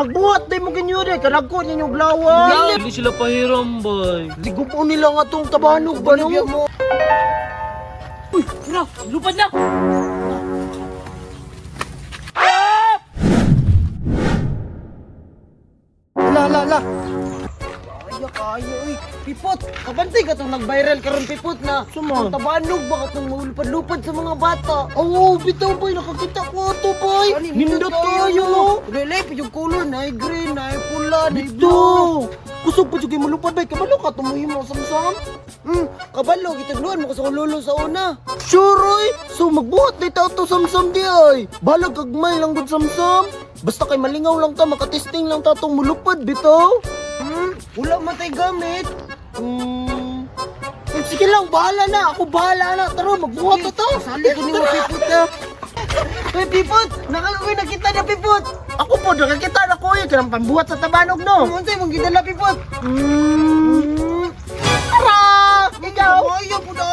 Magbuhat day mo ganyo day, kanagko ninyo glawan. Dili sila pahiram bay. Di gupo nila nga tong tabanog ba no? Uy, tara, lupad na. La la la. Kaya kayo uy. Pipot, kabantay ka tong nag-viral karon Pipot na. Suma? Ang tabanog ba katong mulupad-lupad sa mga bata? Oo, bitaw boy, nakakita ko ato boy. Nindot kayo. Dili yung color na green, na pula, na blue. Kusog pa jud kay mulupad bay, kabalo ka tumuhimo samsam. Kabalo gitudluan mo ko sa akong lolo sa una. Sure oy. So magbuhat di ta to samsam di ay. Balag gagmay lang gud samsam. Basta kay malingaw lang ta, makatesting lang ta tong mulupad bitaw. Wala man tay gamit. Sige lang, bahala na. Ako bahala na. Tara, magbuhat na to. Sali ko nimo Pipot ha. Uy, Pipot! Nakakoy nakita na, Pipot! Ako po, nakakita na ko eh. Kanang pambuhat sa tabanog, no? Unsay mong gidala Pipot? Tara! Ikaw! Ay, po na.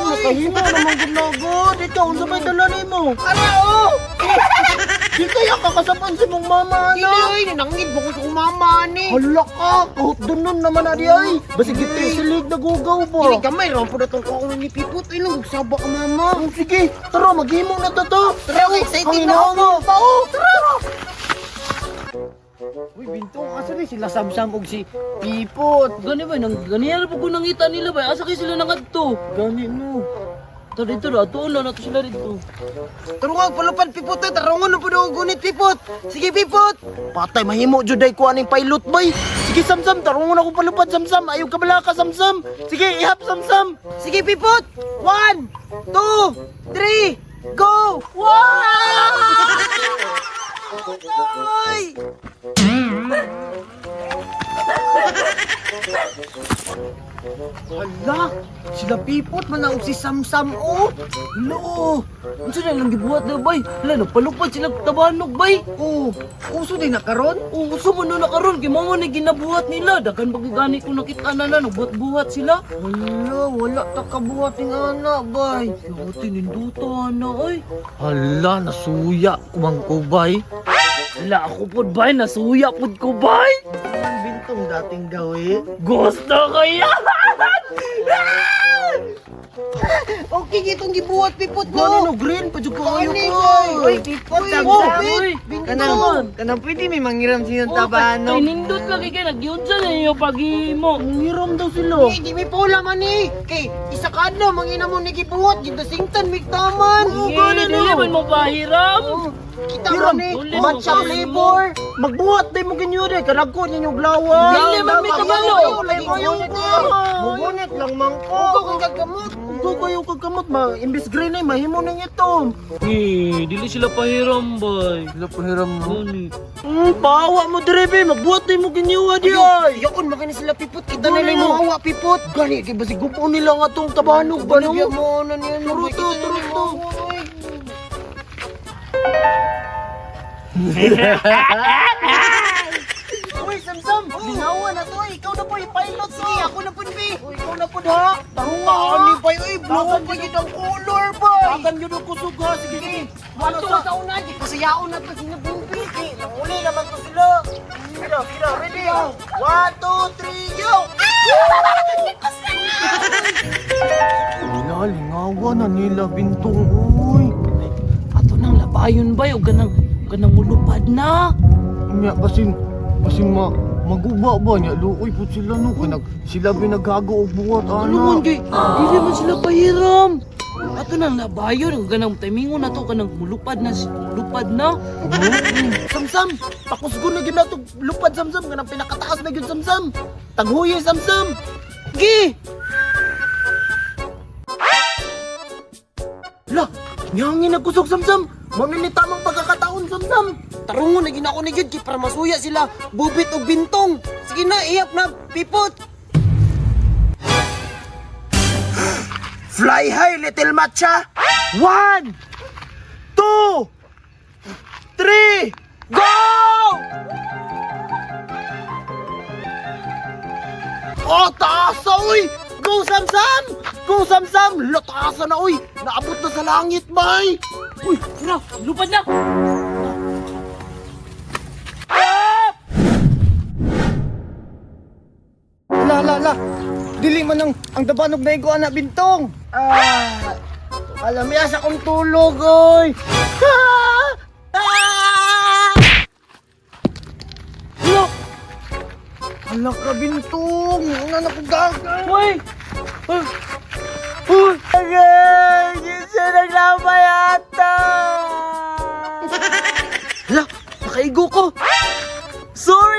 Nakahimo naman ginagod. Ikaw, unsa may dala nimo? Ara oh. Di kaya kakasapan si mong mama, Dili ano? oy, nanangid ba ko sa akong mama ani. Hala ka! Kahit doon naman na di ay. Basig ito yung silig na gugaw ba? Dili gamay ra po datong ko ni Pipot. Ay lang saba ka mama. Oh, sige, tara, maghimo na to to. Tara, excited na ako. Tao, tara! Uy, bintong asa ni sila Samsam og si Pipot. Gani bay, nang ganiya po ko nangita nila bay. Asa kay sila nangadto? Gani no. Tara dito, atuon na nato sila dito. Tarungan palupad Pipot eh. Tarungan na po daw gunit Pipot. Sige Pipot. Patay, mahimo juday ko aning pilot, bay. Sige, Samsam, tarungon ako palupad, Samsam. Ayaw ka bala ka, Samsam. Sige, ihap, Samsam. Sige Pipot. 1 2 3 go! Wow! Ay! Hala, sila Pipot man og si Samsam oh. Lo, unsa na lang gibuhat na bay? Hala, nagpalupad sila tabanog bay. Oh, uso din na karon. Oh, uso man na karon kay mao man ni ginabuhat nila. Daghan pa gyud gani ko nakita na na nagbuhat-buhat sila. Hala, wala ta kabuhat ning ana bay. Yati ninduta na oy. Hala, nasuya kumang ko bay. Hala, ako pod bay, nasuya pod ko bay. Ang bintong dating gawi. Gusto ko yan! Okay gitong gibuhat Pipot Gani no. no, green, pa jud kayo Gani, ko. bay. Uy, Pipot, Uy, Samsam. Uy, Kanang, kanang pwede may mangiram siyang Kay nindot lagi kay nagyunsa na iyo paghimo. Ngiram daw sila. Hindi may pula man eh. Kay isa ka na mangina mo ni gibuhat gidasingtan migtaman. Oo, gani no. Dili man mo pahiram. Kita Hiram, man eh. Uli, Matcha mo. flavor. Magbuhat day mo ganyo day, kanagko ninyo glawan. Dili man may kabalo. Mugunit lang man ko. Ugo kang gagamot. Ugo kayo kagkamot ma, imbis green ay mahimo nang ito. Eh, dili sila pahiram bay. Sila pahiram Gani. Pawa mo dire be, magbuhat day mo ganyo di ay. Yakon makina sila Pipot. Kita Gani, nila no. mo awa Pipot. Gani kay basig gupo nila nga tong tabanog ba no? Banugya mo na niya. Turo to, turo to. Uy, Samsam, linawa na to. eh. Ikaw na po yung pilot Sige, ako na pud bi. Uy, ikaw na po ha. Tarunga ha. Ani bay oy, blue Dagan pa gid ang color bay. Dagan yun ang kusog ha. Sige, sige. Wala sa una, di pasayaon na to sila Bumbi. Sige, nanguli naman to sila. Sila, sila, ready ha. 1, 2, 3, go! Wala, lingawa na nila bintong uy. Ato nang labayon bay og ganang ganang mulupad na. Nya basin basin ma maguba ba nya luoy pud sila no kay nag sila binaghago og buhat Ano ana. man kay dili man sila pahiram. Ato nang labayon og ganang timingon na to kanang mulupad na lupad na. Samsam, pakusgo na gyud nato lupad Samsam kanang pinakataas na gyud Samsam. Taghuye Samsam. Gi! La, nyangin na kusog Samsam. Mao ni tamang pagkakataon Samsam. Tarungon na ginako ni gyud kay para masuya sila bubit og bintong. Sige na, ihap na Pipot. Fly high, little matcha. 1, 2, 3, go! Oh, taas na, uy! Go, Samsam! Go, Samsam! La, taas na, uy! Naabot na sa langit, bay! Uy, tara, lupad na. Dili man ang dabanog na igo ana, Bintong. Ah, alam niya sa akong tulog, oy. Ah! Ah! Hala! Ala ka, Bintong. Una na ko gaga. Uy! Uy! Uy! Agay! Kinsa naglabay ata! Hala! Nakaigo ko! Sorry!